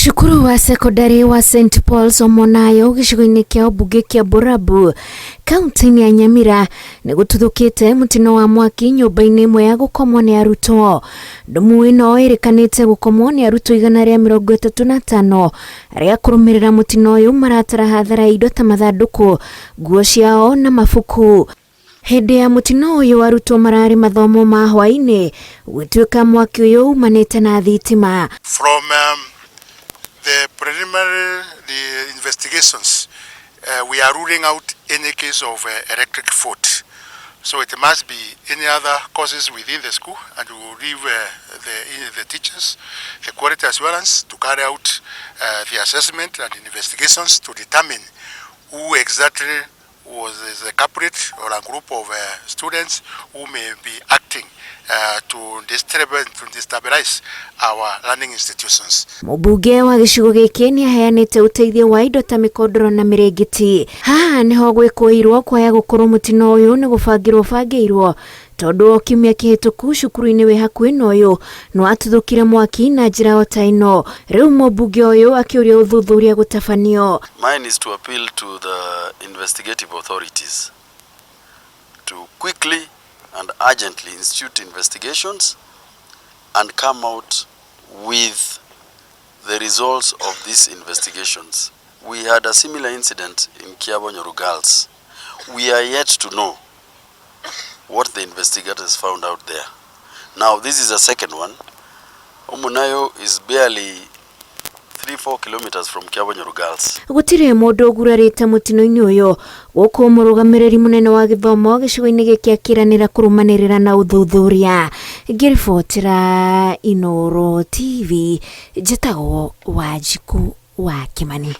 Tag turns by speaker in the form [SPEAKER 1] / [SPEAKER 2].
[SPEAKER 1] Cukuru wa cekondarĩ wa St Paul's Omonayo gĩcigo-inĩ kĩa ũmbunge kĩa Borabu kaunti-inĩ ya Nyamira nĩ gũtuthũkĩte mũtino wa mwaki nyũmba-inĩ ĩmwe ya gũkomwo nĩ arutwo. Ndumu ĩno ĩrĩkanĩte gũkomwo nĩ arutwo 135 arĩa kũrũmĩrĩra mũtino ũyũ maratara hathara ya indo ta mathandũkũ, nguo ciao na mabuku. Hĩndĩ ya mũtino ũyũ arutwo mararĩ mathomo ma hwaĩ-inĩ gũtuĩka mwaki ũyũ umanĩte na thitima.
[SPEAKER 2] From the preliminary the investigations, we are ruling out any case of electric fault. So it must be any other causes within the school, and we will leave the teachers, the quality assurance to carry out the assessment and investigations to determine who exactly was the culprit or a group of students who may be acting to destabilize our learning institutions.
[SPEAKER 1] Mũmbunge wa gĩcigo gĩkĩ nĩ aheanĩte ũteithio wa indo ta mĩkondoro na mĩrĩngĩti. Haha nĩho gwĩkũĩirwo kwaya gũkorwo mũtino ũyũ nĩ gũbangĩrwo bangĩirwo tondũ o kiumia kĩhĩtũku cukuru-inĩ wĩ hakuhĩ na ũyũ nĩ watuthũkire mwaki na njĩra o ta ĩno. Rĩu mũmbunge ũyũ akĩũria ũthuthuria gũtabanio.
[SPEAKER 3] Mine is to appeal to the investigative authorities to quickly and urgently institute investigations and come out with the results of these investigations. We had a similar incident in Kiabonyoru Girls. We are yet to know what the investigators found out there. Now, this is a second one. Omunayo is barely 3-4 kilometers from Kiabonyoru Girls.
[SPEAKER 1] Gũtirĩ mũndũ ũgurarĩte mũtino-inĩ ũyũ gũkũ mũrũgamĩrĩri mũnene wa gĩthomo gĩcigo-inĩ gĩkĩ akĩranĩra kũrũmanĩrĩra na ũthuthuria. Ngĩribotera Inooro TV, njĩtagwo Wanjikũ wa Kimani.